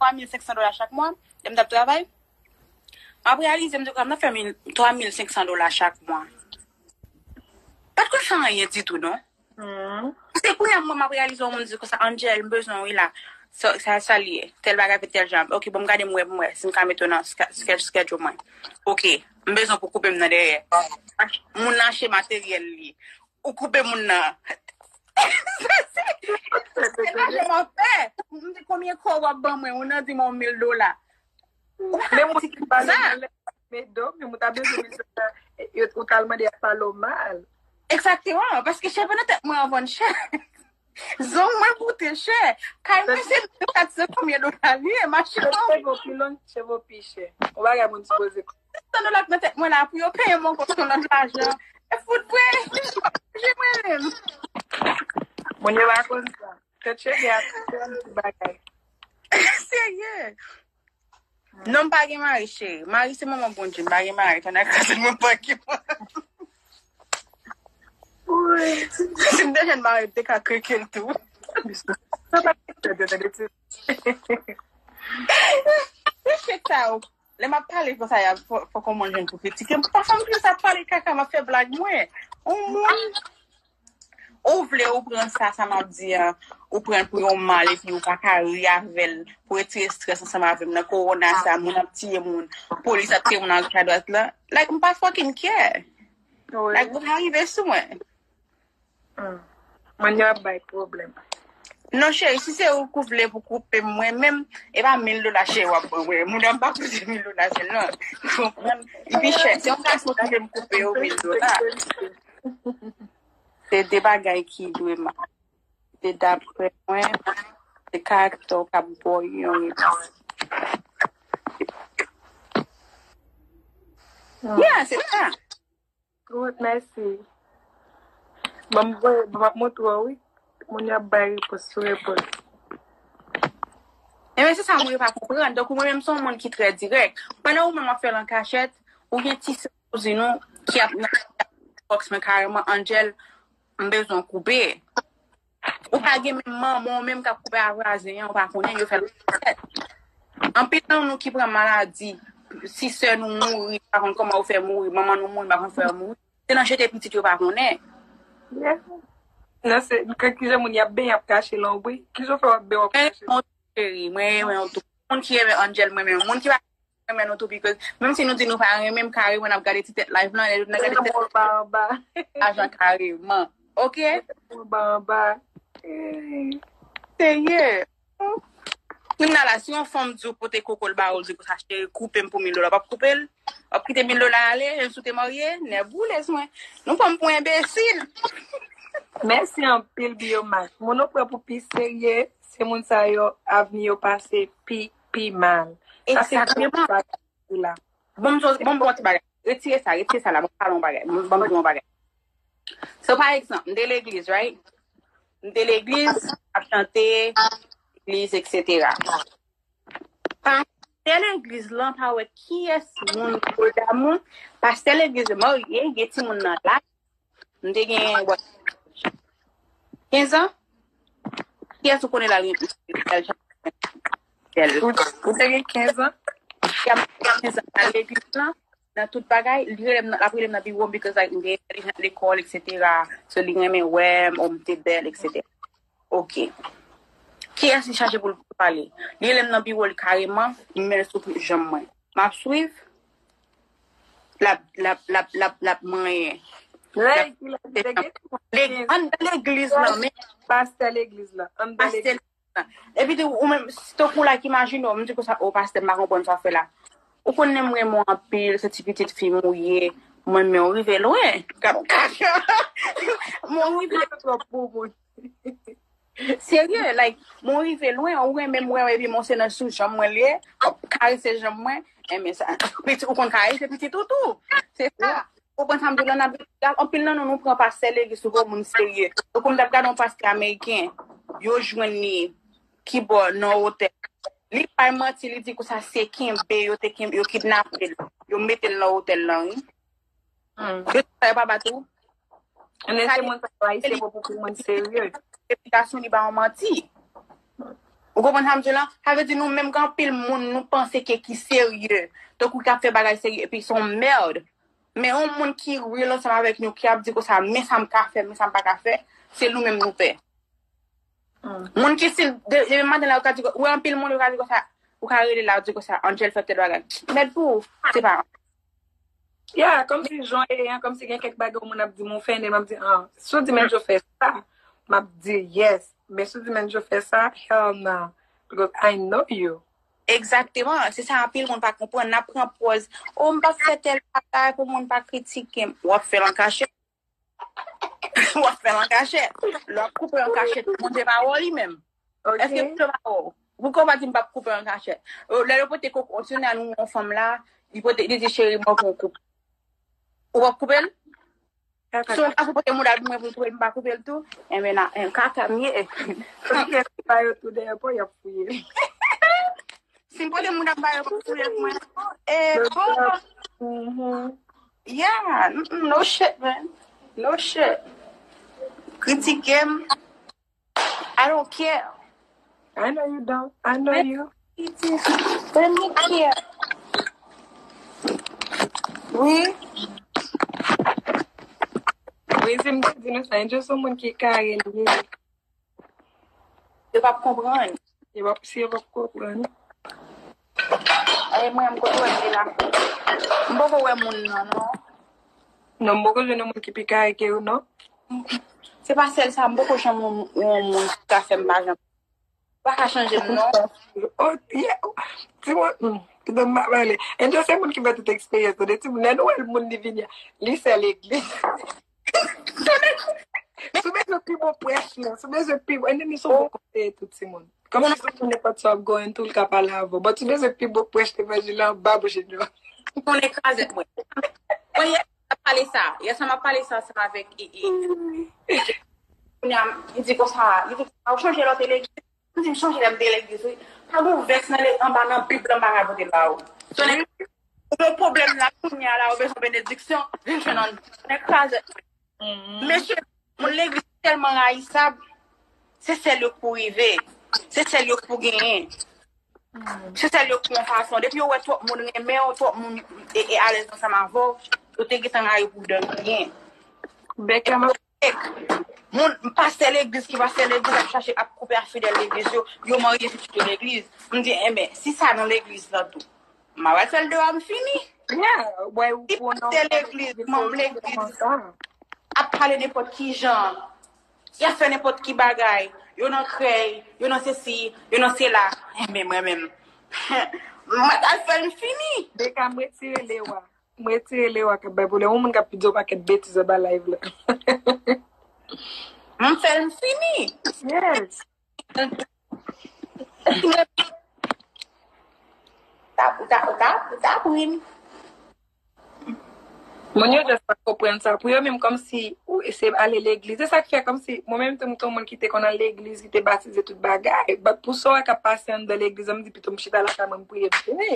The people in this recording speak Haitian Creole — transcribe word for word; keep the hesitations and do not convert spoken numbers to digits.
twa mil senk san dola chak mwa, lè m t ap travay. M ap reyalize m te konn ap fè mil, twa mil senk san dola chak mwa. Pa t konn fè anyen ditou, non. Se kounye a mwen m ap reyalize yon moun di konsa, Angel, m bezwen w wi la. Sa, sa, sa l ye? Tèl bagay fèt tèl jan. Ok, bon, m gade m wè, m wè si m ka mete w nan ske-, ske-, schedule mwen. Ok, m bezwen pou koupe m nan dèyè. Moun nan achte materyèl li. Ou koupe moun nan. Se pa jan m ap fè. M di konbyen kòb w ap ban mwen? Ou nan di m yon mil dola. Men moun ki pale nan lè medò, men moun ta bezwen mil dola, yo, ou t al mande y ap pale w mal. Egzakteman, paske cheve nan tèt mwen an vann chè. Zong mwen koute chè. Kay mwen se mil kat san konbyen dola li ye, machin an. Cheve w pi long, cheve w pi chè. Yon bagay moun sipoze. San dola k nan tèt mwen la, pou yo peye m ankò se yon lòt lajan. E fout vre. Manje mwen menm. Moun yo pa konn sa. Tèt cheve a, se yon ti bagay. Serye. Non, m pa gen mari, cheri. Mari se manman Bondye, m pa gen mari. Tande kraze mwen pa gen mari. Si m te jwenn mari, m te ka kreke l tou. Chek sa yo. Lè m ap pale konsa, y ap fò, fò kòman jwenn pou kritike m. Pafwa m jis ap pale kaka, m ap fè blag mwen. On moun Ou vle ou pran sa, sa m ap di a, ou pran l pou yon mal epi ou pa ka ri avè l, pou retire estrès ansanm avè m nan kowona sa, moun ap tiye moun, polis ap tiye moun agoch adwat la. Like, m pa fucking care. Like, ou pa rive sou mwen. Moun yo ap bay pwoblèm. Non, cheri, si se ou ki vle pou koupe m, mwen menm, e pa mil dola cheri w ap ban mwen. Moun yo pa koute mil dola sèl, non. Ou konprann? Li pi chè. Se yon gason ki vle m koupe yo mil dola. Se de bagay ki dwe mal. Se daprè mwen, se karaktè w k ap ba w yon repons. Yeah, se sa. Good, mèsi. Ban m voye, ban m ap montre w, wi. Moun yo ap bay repons sou repons. Ebyen, se sa moun yo pa konprann. Donk, ou mwen menm, se yon moun ki trè dirèk. Pandan ou menm w ap fè l an kachèt, ou gen ti sè kouzin ou ki ap nan inbox mwen kareman, Angel, m bezwen w koupe. Ou pa gen menm manman w menm k ap koupe a vwazen an, ou pa konnen, yo fè l tèt. Anpil nan nou ki pran maladi, si sè nou mouri, pa konn kòman yo fè mouri, manman nou mouri, pa konn fè yo mouri. Se nan jete pitit yo pa konnen. Yeah. Non, se, k-, kijan moun y ap benyen, y ap kache lonbri. Kijan w fè w ap benyen, w ap kache? Mwen renmen w tou, cheri. Mwen renmen w tou. Moun ki renmen Angel, mwen renmen. Moun ki pa renmen nou tou, because menm si nou di nou pa renmen m, kareman n ap gade ti tèt live lan, lè nou gade ti tèt anba anba. Ajan kareman. Ok? Anba anba. Serye. Kounye a la, si yon fanm di w pote koko l ba ou, l di konsa, cheri, koupe m pou mil dola, w ap koupe l? W ap kite mil dola ale, menm si w te marye? Nèboulez mwen. Nou pran m pou enbesil. Mèsi anpil, Biomax. Moun ou pran pou pi serye, se moun sa yo, avni yo pase pi, pi mal. Sa se gwo bagay la. Bon, m, bon, bon, ti bagay. Retire sa, retire sa la. Mwen pale yon bagay. Mwen, ban m di yon bagay. So, pa egzanp, m te legliz, right? M te legliz, ap chante, legliz, et cetera. Pastè legliz lan pa wè kiyès moun yo damou. Pastè legliz marye, gen timoun nan laj. M te gen, what, kenz an? Kiyès ou konnen la, l al chante? Ou, ou te gen kenz an? Kenz an, al legliz lan, nan tout bagay, li rele m nan, l ap rele m nan biwo m, because, like, m te entèlijan lekòl, et cetera. So, li renmen wè m, oh, m te bèl, et cetera. Ok. Kiyès li chache pou l pale? Li rele m nan biwo l kareman, li mennen l sou janm mwen. M ap swiv. L ap, l ap, l ap, l ap, l ap manyen. Lè, lè, lè, lè, anndan legliz lan, men. Pastè legliz lan. Anndan legliz lan. Epi tou, ou menm, si tankou la k imajine w, m di konsa, o pastè, m pa konprann sa w fè la. Ou konnen m renmen w anpil, se ti pitit fi m ou ye, mwen, men w rive lwen. Gad yon kaka. Mwen rive twòp pou moun. Serye, like, mwen rive lwen, ou renmen m, wè, epi mwen se nan sou janm mwen li ye, w ap karese janm mwen, enben sa, pitit, ou konn karese pitit ou tou. Se sa. Ou konprann sa m di w la, n ap gade, anpil nan nou, nou pran pastè legliz sou kòm moun serye. Donk, ou menm t ap gade yon pastè ameriken, yo jwenn li, ki bò, nan otèl. Li bay manti, li di konsa se kenbe, yo te kenbe, yo kidnape l, yo mete l nan otèl lan, wi. Yo di sa, yo pa bat ou. Ann, se moun sa yo ayisyen pou, pou moun serye. Replikasyon li ba yon manti. Ou konprann sa m di w la? Sa vle di nou menm gen anpil moun nou panse ke ki serye. Tankou ki ap fè bagay serye epi se yon mèd. Men yon moun ki real ansanm avèk nou, ki ap di konsa, men sa m ka fè, men sa m pa ka fè, se nou menm nou pè. Moun ki si, de, depi maten la, ou ka di, ou wè anpil moun, ou ka di konsa, ou ka rele la, ou di konsa, Angel fè tèl bagay. Mèd pou ou, se pa. Yeah, kòmsi jan ye an, kòmsi gen kèk bagay yon moun ap di m ou fè, m ap di, ah, si w di Menjo fè sa, m ap di yes. Men si w di Menjo fè sa, hell no. Because I know you. Egzakteman, se sa anpil moun pa konprann. N ap pran pòz, o, m p ap fè tèl bagay pou moun pa kritike m. W ap fè l an kachèt. W ap fè l an kachèt. Lè w ap koupe an kachèt, monte pa wè w li menm. Èske monte pa wè w? Poukò w pa di m p ap koupe an kachèt? Lè yo pote koko, si nan nou yon fanm la, li pote, li di cheri, mwen pou w koupe. Ou p ap koupe l? Si w pa koupe mouda mwen pou m koupe l, m pa koupe l tou. Enben, na, en kaka m ye. Kaka ba yo tou dèyè po, y ap fouye. Si m pote mouda m ba yo pou fouye pou mwen. E bon. Yeah, no shit, man. No shit. Kritike m. I don't care. I know you don't. I know you. Let me care. Wi. Wi, se m te di nou sa. Angel se yon moun ki kare li ye. Yo p ap konprann. Yo p ap, si yo p ap konprann. E mwen, m kote w ye la. M poko wè moun nan, non. Non, m poko jwenn yon moun ki pi kare ke ou, non. Se pa sèl sa, m poko janm yon moun ki ka fè m pa janm. Ou pa ka chanje m, non. Oh, yeah. Ti mwen, hmm, kite m pa pale. Angel se moun ki fè tout eksperyans, tande ti moun. Lè nou wè moun li vini, li sè legliz. Si w bezwen pi bon prèch, non. Si w bezwen pi bon, Angel se yon bon konseye tout ti moun. Kòm si se yon nenpòt sa w ap go into, l ka pale avè w. But si w bezwen pi bon prèch levanjil la, anba bouch Angel. Konnen krazèt mwen. Mwen, yè, m ap pale sa. Yè sa, m ap pale sa ansanm avèk, e, e, kounye a, li di konsa, li di konsa, ou chonje lè w te legliz? M di, m chonje lè m te legliz, wi. Pa gen yon vès nan le, anba nan Bib la, m pa ka pote l ba ou. Konnen, ou gen pwoblèm la, kounye a la, ou bezwen benediksyon, vin jwenn Angel. Konnen krazèt mwen. Mesye, moun legliz tèlman rayisab, se sèl yo k pou rive, se sèl yo k pou genyen. Se sèl yo k pou yon fason. Depi yo wè twòp moun renmen w, twòp moun e, e alèz ansanm avè w, yo te gentan rayi w pou dan byen. Bèk la mwen. Moun, pastè legliz ki pastè legliz ap chache ap koupe ak fidèl legliz yo, yo marye pitit yo legliz. M di, enben, si sa nan legliz lan tou, m a pral fè l deyò, m fini. Yeah, wè ou Si pastè legliz, manm legliz ap pale nenpòt ki jan, y ap fè nenpòt ki bagay, yo nan krèy, yo nan sesi, yo nan sela, enben mwen menm, mwen t al fè l, m fini. Beka, m retire lewa. M retire lewa k ap bay pwoblèm. Yon moun k ap di yon pakèt betiz anba live la. M fè l, m fini. Yes. Tap, tap, tap, tap, wi. Moun yo just pa konprann sa. Pou yo menm kòmsi ou se ale legliz. Se sa k fè kòmsi mwen menm tou m te yon moun ki te konn al legliz, ki te batize tout bagay. But pou sa w wè k ap pase anndan legliz la, m di pito m chita lakay mwen m priye m fini.